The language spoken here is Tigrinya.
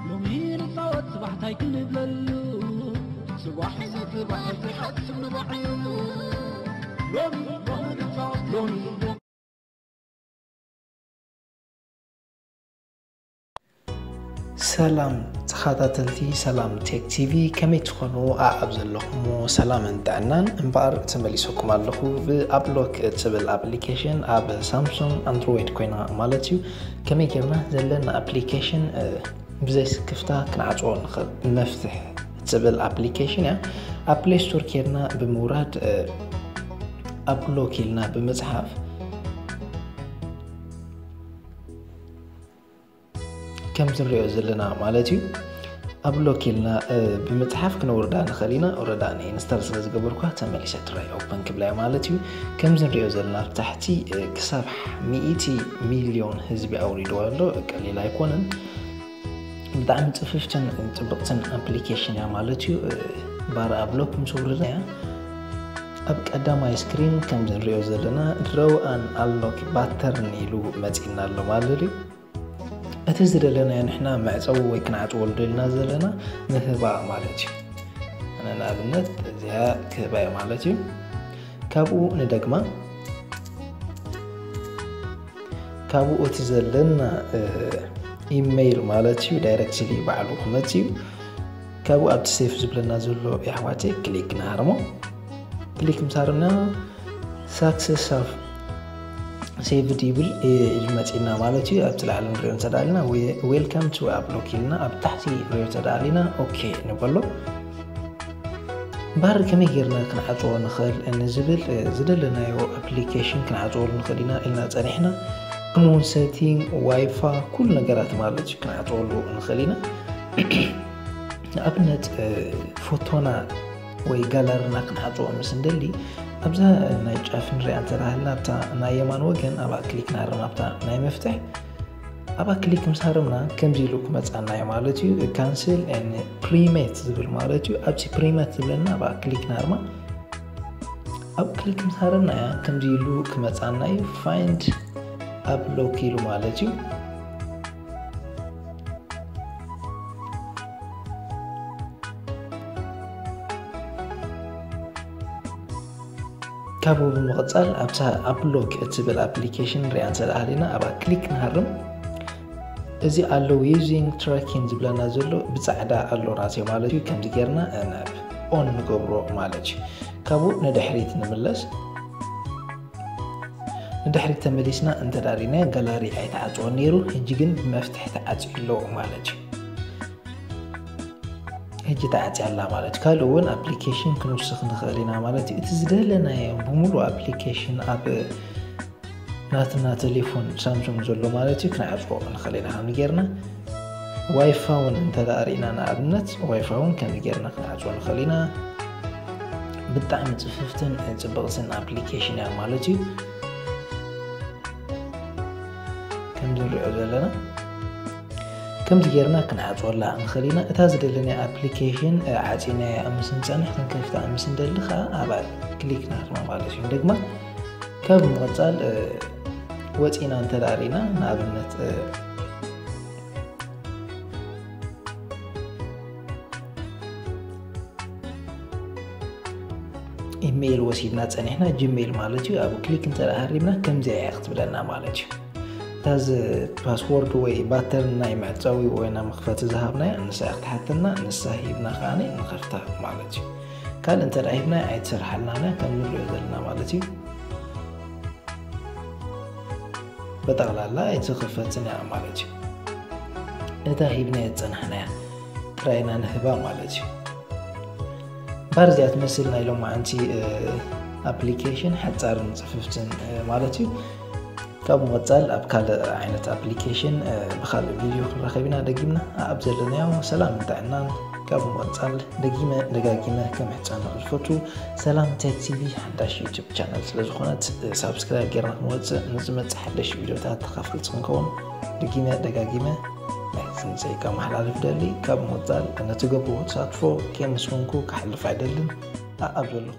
ሎሚ ንፃወት ፅባሕታይ ክንብለሉ፣ ፅባሕ እዚ ፅባሕ እዚ ሓስብ ንባዕሉ። ሎሚ ሎሚ ንፃወት ሎሚ ሰላም ተኸታተልቲ ሰላም ቴክ ቲቪ፣ ከመይ ትኾኑ? ኣኣብ ዘለኹሞ ሰላምን ጥዕናን እምበኣር ተመሊሰኩም ኣለኹ። ብኣፕሎክ እትብል ኣፕሊኬሽን ኣብ ሳምሱንግ ኣንድሮይድ ኮይና ማለት እዩ። ከመይ ጌርና ዘለና ኣፕሊኬሽን ብዘይ ስክፍታ ክንዓፅዎ ንኽእል? መፍትሕ እትብል ኣፕሊኬሽን እያ። ኣብ ፕሌይ ስቶር ኬድና ብምውራድ ኣፕሎክ ኢልና ብምፅሓፍ ከምዚ ንሪኦ ዘለና ማለት እዩ። ኣፕሎክ ኢልና ብምፅሓፍ ክነውርዳ ንኽእል ኢና። ኦረዳ ንኢንስታል ስለ ዝገበርኳ ተመሊሰ ትራይ ኦፕን ክብላ ማለት እዩ። ከምዚ ንሪኦ ዘለና ኣብ ታሕቲ ክሳብ ሚእቲ ሚልዮን ህዝቢ ኣውሪድዋ ኣሎ። ቀሊል ኣይኮነን። ብጣዕሚ ፅፍፍትን ፅብቕትን ኣፕሊኬሽን እያ ማለት እዩ። ባር ኣፕሎክ ምስ ውርድና እያ ኣብ ቀዳማይ ስክሪን ከምዚ ንሪኦ ዘለና ድረው ኣን ኣሎክ ባተርን ኢሉ መፂና ኣሎ ማለት እዩ። እቲ ዝደለናዮ ንሕና መዕፀዊ ወይ ክንዓፅወሉ ደልና ዘለና ንህባ ማለት እዩ። ኣነ ንኣብነት እዚኣ ክህባ እየ ማለት እዩ። ካብኡ ንደግማ ካብኡ እቲ ዘለና ኢሜይል ማለት እዩ ዳይረክትሊ ባዕሉ ክመፅ እዩ። ካብኡ ኣብቲ ሴፍ ዝብለና ዘሎ የሕዋተይ ክሊክ ንሃርሞ። ክሊክ ምስ ሃርምና ሳክሰስ ኣፍ ሴቭድ ይብል ኢሉ መፂና ማለት እዩ። ኣብቲ ላዕሊ ንሪኦ እንተደኣልና ዌልካም ቱ ኣፕሎክ ኢልና ኣብ ታሕቲ ንሪኦ እንተደኣሊና ኦኬ ንበሎ። ባር ከመይ ጌርና ክንዓፅዎ ንኽእል ንዝብል ዝደለናዮ ኣፕሊኬሽን ክንዓፅወሉ ንኽእል ኢና ኢልና ፀኒሕና። ከምኡውን ሴቲንግ ዋይፋ ኩሉ ነገራት ማለት እዩ ክንዓፅወሉ ንኽእል ኢና። ንኣብነት ፎቶና ወይ ጋላርና ክንዓፅዎ ምስ እንደሊ ኣብዛ ናይ ጫፍ ንሪኣ እንተዳሃልና ኣብታ ናይ የማን ወገን ኣብኣ ክሊክ ናርም ኣብታ ናይ መፍትሕ ኣብኣ ክሊክ ምስ ሃረምና ከምዚ ኢሉ ክመፃና እዩ ማለት እዩ። ካንስል ን ፕሪሜት ዝብል ማለት እዩ። ኣብዚ ፕሪሜት ዝብለና ኣብኣ ክሊክ ናርማ ኣብ ክሊክ ምስ ሃረምና እያ ከምዚ ኢሉ ክመፃና እዩ። ፋይንድ ኣፕሎክ ኢሉ ማለት እዩ። ካብኡ ብምቕፃል ኣብታ ኣፕሎክ እትብል ኣፕሊኬሽን ንሪኣ እንተ ደኣ ሃሊና ኣብኣ ክሊክ ንሃርም። እዚ ኣለዉ ዩዚንግ ትራኪንግ ዝብለና ዘሎ ብፃዕዳ ኣሎ ናትዮ ማለት እዩ። ከምዚ ጌርና ናብ ኦን ንገብሮ ማለት እዩ። ካብኡ ንድሕሪት ንምለስ። ንድሕሪት ተመሊስና እንተ ደኣ ሪእናዮ ጋላሪ ኣይተዓፅወን ነይሩ። ሕጂ ግን ብመፍትሒ ተዓፅዩ ኣሎ ማለት እዩ። ሕጂ ተዓፅያ ኣላ ማለት እዩ። ካልእ እውን ኣፕሊኬሽን ክንውስኽ ንኽእል ኢና ማለት እዩ። እቲ ዝደለናዮ ብምሉእ ኣፕሊኬሽን ኣብ ናትና ቴሌፎን ሳምሱንግ ዘሎ ማለት እዩ ክንዓፅዎ ንኽእል ኢና። ከምዚ ጌርና ዋይፋ እውን እንተ ደኣ ርኢና ንኣብነት ዋይፋ እውን ከምዚ ጌርና ክንዓፅዎ ንኽእል ኢና። ብጣዕሚ ፅፍፍትን ፅብቕትን ኣፕሊኬሽን እያ ማለት እዩ። ከምዚ ንሪኦ ዘለና ከምዚ ጌርና ክንዓፅወላ ንኽእል ኢና። እታ ዝደለናያ ኣፕሊኬሽን ዓፂናያ ምስ ንፀንሕ ክንከፍታ ምስ እንደሊ ከዓ ኣብኣ ክሊክ ናትና ማለት እዩ። ንደግማ ካብ ምቕፃል ወፂና እንተ ደኣ ርኢና ንኣብነት ኢሜይል ወሲድና ፀኒሕና ጂሜይል ማለት እዩ። ኣብኡ ክሊክ እንተ ደኣ ሃሪምና ከምዚኣ እያ ክትብለና ማለት እዩ። እታ እዚ ፓስወርድ ወይ ባተርን ናይ መዕፀዊ ወይ ናይ መኽፈቲ ዝሃብናያ ንሳ እያ ክትሓተና። ንሳ ሂብና ከዓ ንኸፍታ ማለት እዩ። ካልእ እንተ ደኣ ሂብና ኣይትሰርሓልናን እያ ከም ንሪኦ ዘለና ማለት እዩ። ብጠቕላላ ኣይትኽፈትን እያ ማለት እዩ። እታ ሂብናያ ዝፀናሕናያ ጥራይ ኢና ንህባ ማለት እዩ። እምበኣር እዚኣ ትመስል ናይ ሎማዓንቲ ኣፕሊኬሽን ሓፃርን ፅፍፍትን ማለት እዩ። ካብ ምቕፃል ኣብ ካልእ ዓይነት ኣፕሊኬሽን ብካልእ ቪድዮ ክንራኸብ ኢና። ደጊምና ኣብ ዘለናዮ ሰላምን ጥዕናን። ካብ ምቕፃል ደጊመ ደጋጊመ ከምሕፀነኹ ዝፈቱ ሰላም ቴክ ቲቪ ሓዳሽ ዩቱብ ቻነል ስለ ዝኾነት ሳብስክራይብ ጌርና ክንወፅእ ንዝመፅእ ሓደሽ ቪድዮታት ተኻፈልቲ ክንከውን ደጊመ ደጋጊመ ምሕፅንፀይ ከመሓላልፍ ደሊ። ካብ ምቕፃል ነቲ ገብርዎ ተሳትፎ ከየመስገንኩ ክሓልፍ ኣይደልን። ኣኣብ ዘለኹ